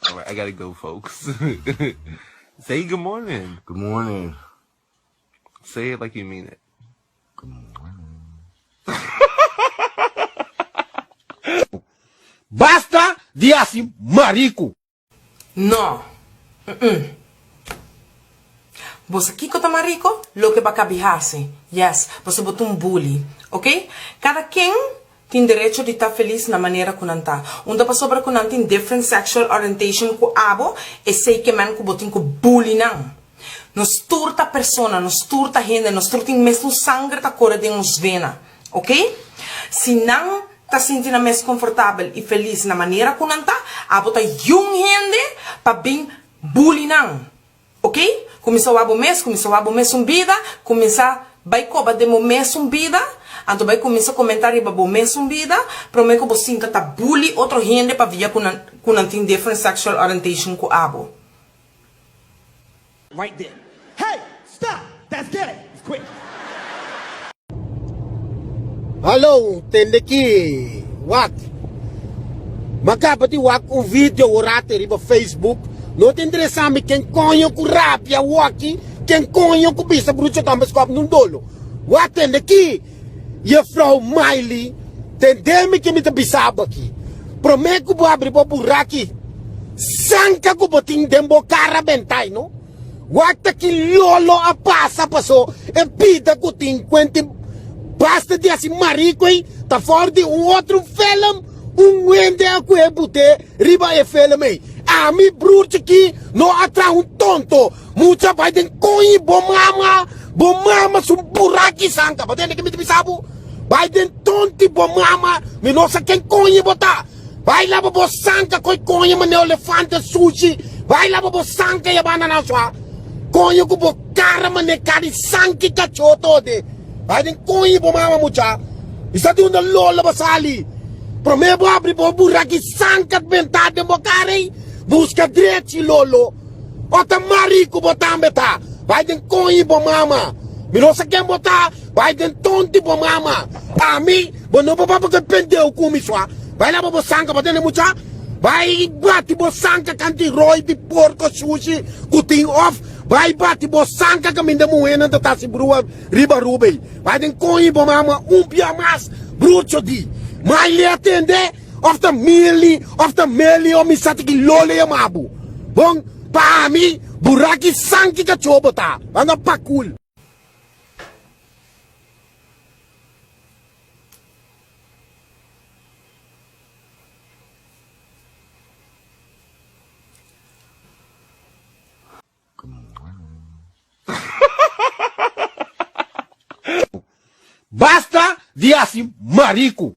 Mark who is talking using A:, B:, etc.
A: Alright, I gotta go, folks. Say good morning.
B: Good morning.
A: Say it like you mean it.
B: Good morning.
C: Basta di hasi mariku.
D: No. Mm-mm. Bo sa kiko ta marico? Loke bo a kabi hasi. Yes, pasobra bo ta un bully. Ok? Kada ken tin derecho di ta felis na manera ku nan ta. Un ta pasobra ku nan tin different sexual orientation ku abo, esei ke men ku bo tin ku bully nan. Nos tur ta persona, nos tur ta hende, nos tur tin mesun sanger ta kore den nos vena. Ok? Si nan ta sinti nan mes konfortabel i felis na manera ku nan ta, abo ta yun hende pa bin bully nan. Ok? Kuminsá wak bo mes, kuminsá wak bo mesun bida, kuminsá bai koba den bo mesun bida, anto bai kuminsá komentá riba bo mesun bida, promé ku bo sinta ta bully otro hende pabia ku nan ku nan tin different sexual orientation ku abo.
E: Right then. Hey! Stop! That's gay! It's quick.
C: Hallo, tende ki wak. Ma kaba di wak un video orate riba Facebook. No ta interesa mi ken koño ku rabia waki, ken koño ku bisa brucho tambe skop nun dolo. Wak tende ki Juffrouw Miley, tende mi ke mi ta bisa bo aki. Prome ku bo abri bo buraki, sanka ku bo tin den bo kara bentai no. Wak ta ki lolo a pasa paso e bida ku tin Quentin basta di hasi marico ei ta for di un otro film un hende a kuhe bute riba e film ei. Ami broer chiki no a traha un tonto mucha bai den koñi bo mama bo mama su buraki sanka bo tende ke mi ta bisa bo bai den tonti bo mama mi no sa ken koñi bo ta. Bai laba bo sanka koi koño mane olefante sushi bai laba bo sanka ya banda nan swa koño ku bo kara mane kari sanki kacho tode bai den koño bo mama mucha isa di unda lolo bo sali prome bo abri bo buraki sanka benta den bo kara ei buska drechi lolo o ta mariku bo tambe ta bai den koño bo mama mi no sa ken bo ta bai den tonti bo mama ami Bo no por papia ku e pendeu ku mi sua. Bai laba bo sanka, bo tende mucha? Bai bati bo sanka kanti roi di porko shushi ku tin of bai bati bo sanka kaminda muhénan ta tasi brua riba Aruba ei. Bai den koñi bo mama un bia mas brucho di. Maile a tende of ta Mili of ta Meli of mi sa ta ki lolo yama bo. Bon, pa ami buraki sanki kachó bo ta. Anda pakul. Basta di hasi mariku.